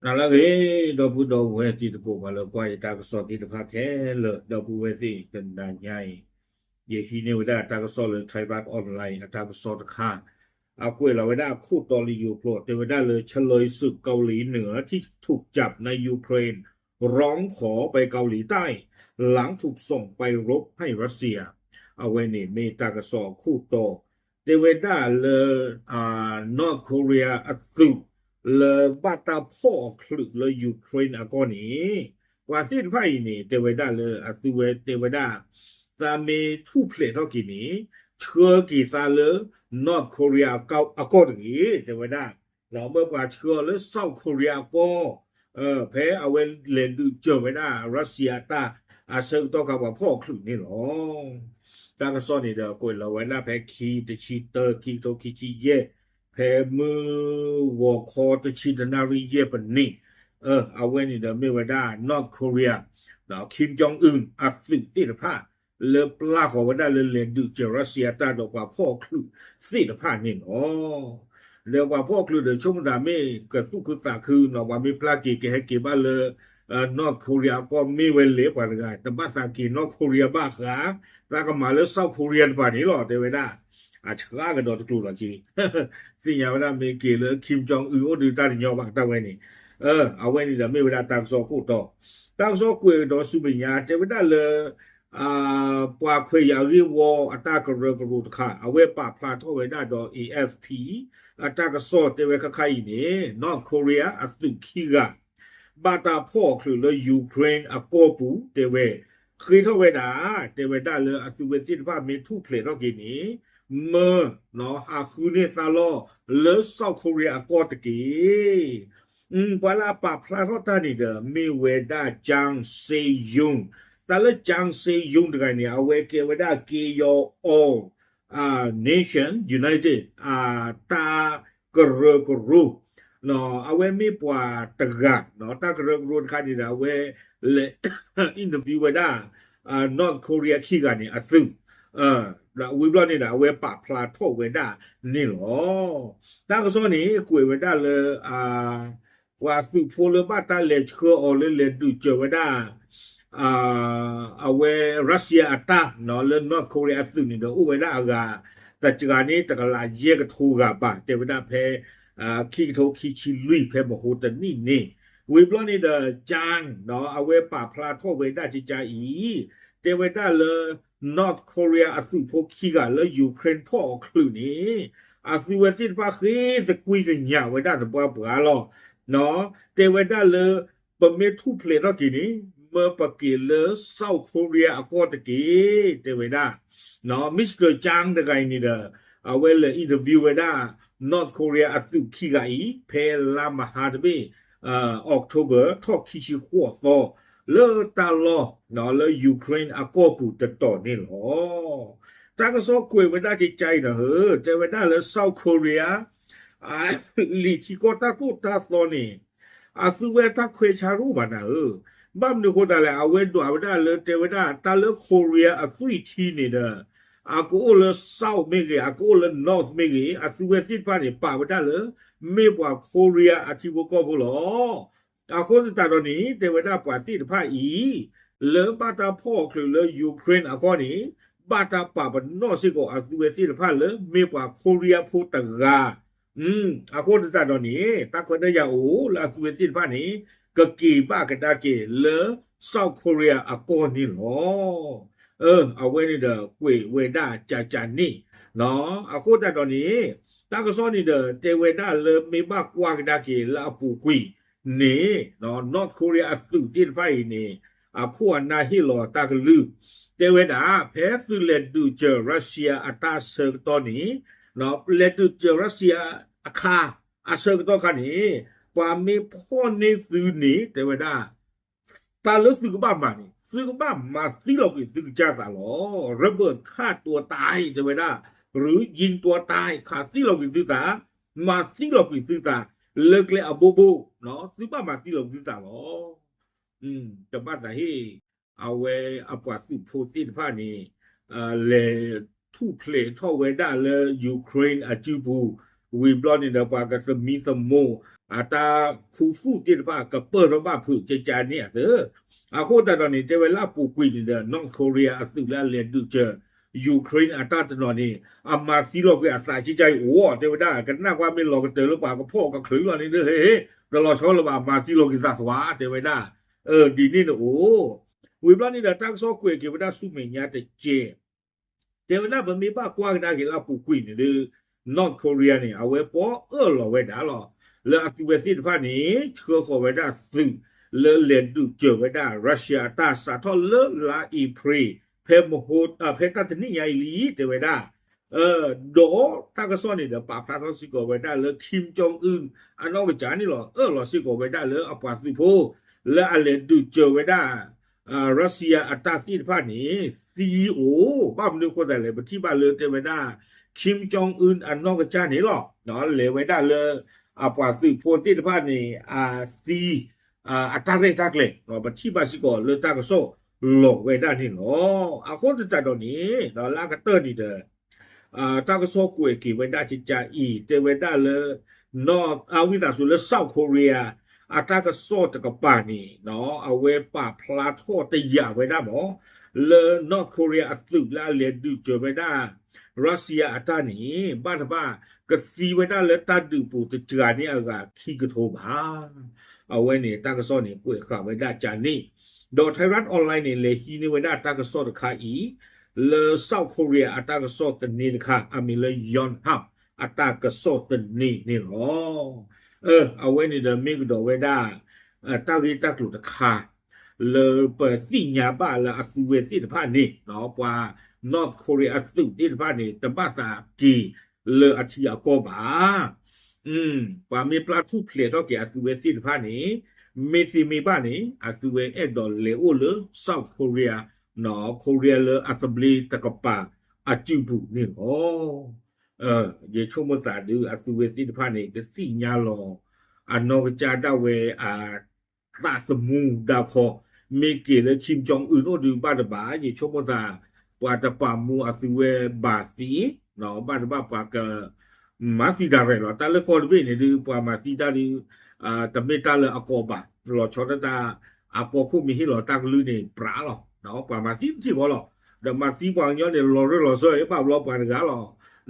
နလၢအဂ့ၤ ဒီပုၢ်ဒီဝဲၢ်တံၤသကိး ပှၤလၢကွၢ်ယတၢ်ကစီၣ်သ့ၣ်တဖၣ်ခဲလၢာ် ဒီပုၢ်ဝဲၢ်သ့ၣ် တနၤညါအံၤ ယဟံးန့ၢ်ဝဲဒၣ်တၢ်ကစီၣ်လၢ Thairath Online အတၢ်ကစီၣ်တခါ အကွဲးလီၤဝဲဒၣ်အခိၣ်တီလၢယိၤကျိာ် တဲဝဲဒၣ်လၢ เฉลยศึกเกาหลีเหนือที่ถูกจับในยูเครน ร้องขอไปเกาหลีใต้ หลังถูกส่งไปรบให้รัสเซีย အဝဲန့ၣ်မ့ၢ်တၢ်ကစီၣ်အခိၣ်တီ တဲဝဲဒၣ်လၢ North Korea အသုး လၢဘၣ်တၢ်ဖီၣ်အီၤချုးလၢ Ukraine အကီၢ်န့ၣ် ပှၤသ့ၣ်တဖၣ်အံၤန့ၣ် တဲဝဲဒၣ်လၢအသုဝဲတဲဝဲဒၣ် သးမ့ၢ်ထူၣ်ဖျဲးထီၣ်က့ၤန့ၣ် ဆှၢက့ၤသးလၢ North Korea အကီၢ်တဂ့ၤ တဲဝဲဒၣ် မ့ၢ်ပှၤဆှၢအီၤလၢ South Korea အကီၢ် ဖဲအဝဲလဲၤဒုးစၢၤဝဲဒၣ် Russia အတၢ်အဆၢကတီၢ်ခါပှၤဖီၣ်အီၤချုးန့ၣ်လီၤ. တၢ်ကစီၣ်န့ၣ်ဒီးကွဲးလီၤဝဲဒၣ်ဖဲခံ တဆံတၢ ခံကထိခံဆံယဲၢ် ဖဲမုၢ်ဂီၤခီတဆံတနၣ်ရံၣ်ယဲၢ်ပနံး အဝဲန့ၣ်ဒီးမ့ၢ်ဝဲဒၣ် North Korea Kim Jong Un အသုးသ့ၣ်တဖၣ် လၢပျၢ်ဃီၤဝဲဒၣ်လၢလဲၤဒုးစၢၤ Russia တၢ်ဒီးပှၤဖီၣ်အီၤချုးသ့ၣ်တဖၣ်န့ၣ်လီၤ. ဒီးပှၤဖီၣ်အီၤချုးဒီးဆိကမိၣ်တၢ်မ့ၢ်ကသူၣ်ခုသးခုနီၤ ပှၤမ့ၢ်ပျၢ်က့ၤကဟဲက့ၤဘၣ်လၢ North Korea အကီၢ်မ့ၢ်ဝဲလဲၣ် ပှၤတဂၤ တဘၣ်သးက့ၤ North Korea ဘၣ်ဃး သးကမၤလၢ South Korea တပၤန့ၣ်လီၤ တဲဝဲဒၣ် အဆှၢကဒီးတကျိၤလီၤက့ သ့ၣ်ညါဝဲဒၣ်မ့ၢ်က့ၤလၢ Kim Jong Un အိၣ်ဒုးတၢ်တညီဘၣ်တၢ်ဝဲန့ၣ် အဝဲန့ၣ်ဒီးမ့ၢ်ဝဲဒၣ်တၢ်ကစီၣ်ခိၣ်တီ တၢ်ကစီၣ်ကွဲးကဒီးဆူမဲာ်ညါ တဲဝဲဒၣ်လၢ ပှၤခွဲးယာ်ဂ့ၢ်ဝီအတၢ်ကရၢကရိတခါ အဝဲပာ်ဖျါထီၣ်ဝဲဒၣ်ဒီး A F P အတၢ်ကစီၣ်တဲဝဲခါခါအံၤန့ၣ် North Korea အသုးခံဂၤ ဘၣ်တၢ်ဖီၣ်အီၤချုးလၢ Ukraine အကီၢ်ပူၤ တဲဝဲ ဃ့ထီၣ်ဝဲဒၣ် တဲဝဲဒၣ်လၢအသုဝဲသ့ၣ်တဖၣ်မ့ၢ်ထူၣ်ဖျဲးထီၣ်က့ၤန့ၣ် မၢ ဟးဃုန့ၢ်သါလီၢ်လၢ South Korea အကီၢ်တက့ၢ်. ပှၤလၢအပာ်ဖျါထီၣ်တၢ်န့ၣ်ဒီး မ့ၢ်ဝဲဒၣ် Jang Seo-yoon တၢ်လၢ Jang Seo-yoon တဂၤန့ၣ် အဝဲကဲဝဲဒၣ် က့ယီၤ All Nation United တၢ်ကရၢကရိ အဝဲမ့ၢ်ပှၤတဂၤ တၢ်ကရၢကရိတခါန့ၣ်ဒီး အဝဲလဲၤ interview ဝဲဒၣ် North Korea ခံဂၤန့ၣ်အသုး ဝံၤဘျီန့ၣ်ဒီး အဝဲပာ်ဖျါထီၣ်ဝဲဒၣ်န့ၣ်လီၤ. တၢ်ကစီၣ်န့ၣ် ကွဲးဝဲဒၣ်လၢ ပှၤသုးဖိလၢဘၣ်တၢ်လဲၤဆှၢအီၤလၢလဲၤဒုးစၢၤဝဲဒၣ် အဝဲ Russia အတၢ်လၢ North Korea အသုးန့ၣ်ဒီး အိၣ်ဝဲဒၣ်အဂၤ တစှၤန့ၣ်တကလးယဲၢ်ကထိဂၤဘၣ် တဲဝဲဒၣ်ဖဲ ခံကထိခံဆံလွံၢ် ဖဲမဟိတနံၣ်န့ၣ် ဝံၤဘျီန့ၣ်ဒီး Jang အဝဲပာ်ဖျါထီၣ်ဝဲဒၣ်ကကါအံၤ တဲဝဲဒၣ်လၢ North Korea အသုးဖိခံဂၤလၢ Ukraine ဖီၣ်အီၤချုးန့ၣ် အသုဝဲသ့ၣ်တဖၣ်ဃ့သကွံာ်ကညးဝဲဒၣ်သပှၢ်ပှၢ်လီၤ. တဲဝဲဒၣ်လၢ ပမ့ၢ်ထူၣ်ဖျဲးထီၣ်က့ၤန့ၣ် မၢပက့ၤလၢ South Korea အကီၢ်တက့ၢ် တဲဝဲဒၣ် Mister Jang တဂၤအံၤန့ၣ်ဒီး အဝဲလဲၤ interview ဝဲဒၣ် North Korea အသုးခံဂၤအံၤ ဖဲလါမဟါတဘ့ၣ် October ထီၣ်ခံဆံဃိးသီ လၢတၢ်လီၢ်လၢ Ukraine အကီၢ်ပူၤတတီၤန့ၣ်လီၤ. တၢ်ကစီၣ်ကွဲးဝဲဒၣ်ကကါအံၤဒီး တဲဝဲဒၣ်လၢ South Korea လံာ်ထံကီၢ်တၢ်သိၣ်တၢ်သီန့ၣ် အသုဝဲတၢ်ခွဲးဆါတအိၣ်ဘၣ်နၤဧၢ, ဘၣ်မနုၤအဃိသတးလဲၣ် အဝဲဒွးဝဲဒၣ်လၢတဲဝဲဒၣ် တၢ်လၢ Korea အသွံၣ်ထံန့ၣ်ဒီး အကအိၣ်လၢ South မ့ၢ်ဂ့ၤ အကအိၣ်လၢ North မ့ၢ်ဂ့ၤ အသုဝဲသ့ၣ်တဖၣ်န့ၣ် ပာ်ဝဲဒၣ်လၢ မ့ၢ်ပှၤ Korea အထံဖိကီၢ်ဖိလီၤ. အဃိသတးဒီးန့ၣ် တဲဝဲဒၣ်ပှၤသ့ၣ်တဖၣ်အံၤ လၢဘၣ်တၢ်ဖီၣ်အီၤချုးလၢ Ukraine အကီၢ်န့ၣ် ဘၣ်တၢ်ပာ်ပနီၣ်စ့ၢ်ကီးအသုဝဲသ့ၣ်တဖၣ်လၢမ့ၢ်ပှၤ Korea ဖိတဂၤ အဃိသတးဒီးန့ၣ် တၢ်ခွဲးတၢ်ယာ်အိၣ်လၢအသုဝဲသ့ၣ်တဖၣ်န့ၣ် ကက့ၤဘၣ်ကဒါက့ၤလၢ South Korea အကီၢ်န့ၣ်လီၤ. အဝဲန့ၣ်ဒီးကွဲးဝဲဒၣ်ကကါန့ၣ် အဃိသတးဒီးန့ၣ် တၢ်ကစီၣ်န့ၣ်ဒီး တဲဝဲဒၣ်လၢမ့ၢ်ဘၣ်ကွၢ်ကဒါက့ၤလၢအပူၤကွံာ်န့ၣ် North Korea အသုးသ့ၣ်တဖၣ်အံၤန့ၣ် အခိၣ်အနၢ်ဟ့ၣ်လီၤတၢ်ကလုၢ် တဲဝဲဒၣ် ဖဲသုးလဲၤဒုးစၢၤ Russia အတၢ်ဆၢကတီၢ်န့ၣ် လဲၤဒုးစၢၤ Russia အခါ အဆၢကတီၢ်ခါန့ၣ် ပှၤမ့ၢ်ဖီၣ်န့ၢ်သုန့ၣ် တဲဝဲဒၣ် တၢ်လၢသုကဘၣ်မၤန့ၣ် သုကဘၣ်မၤသံလီၤကွံာ်သုကစၢ်သးလီၤ. ရဘၢၣ်ခၣ်တွၤတၢ် တဲဝဲဒၣ် ရူယံတွၤတၢ် ခးသံလီၤကွံာ်သုသး မၤသံလီၤကွံာ်သုသး လၢကျဲအဘိဘိ သုဘၣ်မၤသံလီၤကွံာ်သုသးလီၤ. တဘၣ်သးဟ့ၣ် အဝဲအပှၤသုးဖိသ့ၣ်တဖၣ်န့ၣ် လဲၤထူၣ်ဖျဲးထီၣ်ဝဲဒၣ်လၢ Ukraine အစုပူၤ ဝံၤဘျီန့ၣ်ဒီး ပှၤကသမံသမိး အတၢ်ခူသူၣ်သ့ၣ်တဖၣ်ကပၢၢ်ထီၣ်ဘၣ်ဖုးကကန့ၣ်အသိး, အဃိသတးဒီးန့ၣ် တဲဝဲလၢအပူၤကွံာ်န့ၣ်ဒီး North Korea အသုးလၢအလဲၤဒုးစၢၤ Ukraine အတၢ်တနီၤန့ၣ် အမၤသံလီၤကွံာ်အသးကကအံၤအိၣ် တဲဝဲဒၣ် ကနၣ်ကွၢ်မ့ၢ်လီၤကတၢၢ်လၢပှၤကဖီၣ်ကချုးလီၤန့ၣ်ဒီး ဟ့ တလီၤဆီလၢၤဘၣ် မၤသံလီၤက့ၤသးသွါ တဲဝဲဒၣ် ဒ်န့ၣ်န့ၣ်အိၣ်, ဝံၤဘျီန့ၣ်ဒီးတၢ်ကစီၣ်ကွဲးက့ၤဝဲဒၣ်ဆူမဲာ်ညါတကဲး တဲဝဲဒၣ်ပမ့ၢ်ဘၣ်ကွၢ်ကဒါက့ၤလၢအပူၤကွံာ်န့ၣ်ဒီး North Korea န့ၣ် အဝဲပှၤအၢၣ်လီၤဝဲဒၣ်လီၤ လၢအသုဝဲသ့ၣ်တဖၣ်န့ၣ် ဆှၢဃီၤဝဲဒၣ်သုး လၢလဲၤဒုးစၢၤဝဲဒၣ် Russia အတၢ်စးထီၣ်လၢလါအ့ဖြ့ၣ် ဖဲမဟိ ဖဲတၢ်တနံၣ်ညါအံၤလံ တဲဝဲဒၣ် ဒီးတၢ်ကစီၣ်န့ၣ်ဒီး ပာ်ဖျါထီၣ်စ့ၢ်ကီးဝဲဒၣ်လၢ Kim Jong Un အနီၢ်ကစၢ်န့ၣ်လီၤ အၢၣ်လီၤစ့ၢ်ကီးဝဲဒၣ်လၢအပှၤသုးဖိ လၢအလဲၤဒုးစၢၤဝဲဒၣ် Russia အတၢ်သ့ၣ်တဖၣ်န့ၣ် သံအိၣ် ဘၣ်မနုၤအဃိသတးလဲၣ် ပထံၣ်ဘၣ်လၢတဲဝဲဒၣ် Kim Jong Un အနီၢ်ကစၢ်န့ၣ်လီၤ လဲၤဝဲဒၣ်လၢ အပှၤသုးဖိသ့ၣ်တဖၣ်န့ၣ် အသံ အတၢ်ရဲၣ်တၢ်ကျဲၤ ပထံၣ်ဘၣ်စ့ၢ်ကီးလၢတၢ်ကစီၣ်လီၤဝဲဒၣ်န့ၣ်လီၤ. အဃိသတးဒီးန့ၣ် လၢအကတၢၢ်န့ၣ်ဒီး တၢ်ကစီၣ်ကွဲးက့ၤဝဲဒၣ်ကကအံၤ တဲဝဲဒၣ်လၢ အဝံသးစူၤလၢ South Korea အတၢ်ကစီၣ်တကပၤန့ၣ် အဝဲပာ်ဖျါထီၣ်တယာ်ဝဲဒၣ်မး လၢ North Korea အသုးလၢအလဲၤဒုးစၢၤဝဲဒၣ် Russia အတၢ်န့ၣ် ဘၣ်တဘၣ်ကသံဝဲဒၣ်လၢတၢ်ဒုးပူၤတစှၤန့ၢ်အဂၤခံကထိဘၣ်. အဝဲန့ၣ်တၢ်ကစီၣ်န့ၣ် ကွဲးဃာ်ဝဲဒၣ်ကန့ၣ် ဒီး Thairath Online န့ၣ် လဲၤဟံးန့ၢ်ဝဲဒၣ်တၢ်ကစီၣ်တခါအံၤ လၢ South Korea အတၢ်ကစီၣ်သန့တခါ အမံၤလၢ Yonhap အတၢ်ကစီၣ်သန့န့ၣ်လီၤ. အဝဲန့ၣ်ဒီးမ့ၢ်ကဒီးဝဲဒၣ် တၢ်ဂ့ၢ်တၢ်ကျိၤတခါ လၢပသ့ၣ်ညါဘၣ်လၢအသုဝဲသ့ၣ်တဖၣ်န့ၣ် ပှၤ North Korea အသုးသ့ၣ်တဖၣ်န့ၣ် တဘၣ်သးက့ၤလၢအထံအကီၢ်ဘၣ်. ပှၤမ့ၢ်ပျၢ်ထူၣ်ဖျဲးထီၣ်က့ၤအသုဝဲသ့ၣ်တဖၣ်န့ၣ် မ့ၢ်သ့မ့ၢ်ဘၣ်န့ၣ် အသုဝဲအဲၣ်ဒိးလဲၤအိၣ်လၢ South Korea, Korea လၢအသဘျ့တကပၤအစုပူၤန့ၣ်လီၤ. ယဆိကမိၣ်သးဒုး အသုဝဲသ့ၣ်တဖၣ်န့ၣ် ကသ့ၣ်ညါလီၤ အနီၢ်ကစၢ်ဒၣ်ဝဲအ သးသမူဒါခီ, မ့ၢ်က့ၤလၢ Kim Jong Un အိၣ်ဒုးဘၣ်တဘၣ် ယဆိကမိၣ်သး ပှၤတပာ်မူအသုဝဲဘၣ်သံ, ဘၣ်တဘၣ်ပှၤက မၤသံတၢ်ရဲၣ်လီၤ. တၢ်လၢကီၢ်တဘ့ၣ်န့ၣ်ဒုး ပှၤမၤသံတၢ်ဒုး တမ့ၢ်တၢ်လၢအကီဘၣ်, လီၤဆီဒၣ်တၢ် အကီၢ်ခိၣ်မ့ၢ်ဟ့ၣ်လီၤတၢ်ကလုၢ်န့ၣ် ပြးလီၤ. ပှၤမၤသံတထံၣ်ဃီလီၤ. ဒီးမၤသံပှၤကညီန့ၣ် လီၤရၢၢ်လီၤစၢၤ ဘၣ်ဘျီပှၤတဂၤလီၤ.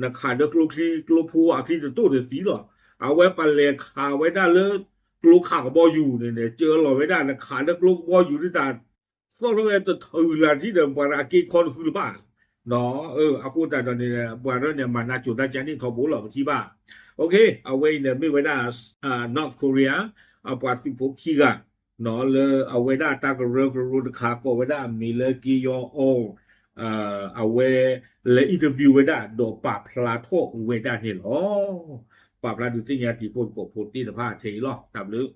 နခးဒီးကျိချံကျိဖိအချံတတိၢ်တသံလီၤ. အဝဲပလဲၤခးဝဲဒၣ်လၢ ကျိခးကဘီယူၤန့ၣ်န့ၣ် ကၢလီၤဝဲဒၣ် နခးလၢကျိကဘီယူၤဒ်တၢ် သီၣ်ထီၣ်ဝဲတထုးလၢ်ထံဒီး ပှၤတဂၤက့ၤခီတဃုလၢၤဘၣ်. အဃိသတးဒီးန့ၣ် ပှၤရၢၢ်န့ၣ် မၤနးစိၤတၢ်ကန့ၣ်ထီဘိလီၤ ပထံၣ်ဘၣ်. အဝဲအံၤန့ၣ်မ့ၢ်ဝဲဒၣ် North Korea အပှၤသုးဖိခံဂၤ လၢအဝဲဒၣ်တၢ်ကရၢကရိတခါ ကိးဝဲဒၣ်အမံၤလၢ က့ယီအီ အဝဲလဲၤ interview ဝဲဒၣ် ဒီးပာ်ဖျါထီၣ်ဝဲဒၣ်န့ၣ်လီၤ. ပာ်ဖျါဒုးသ့ၣ်ညါတံၤဖိသကိးဖိသ့ၣ်တဖၣ်ထဲအံၤလီၤ. တၢ်ဘျုး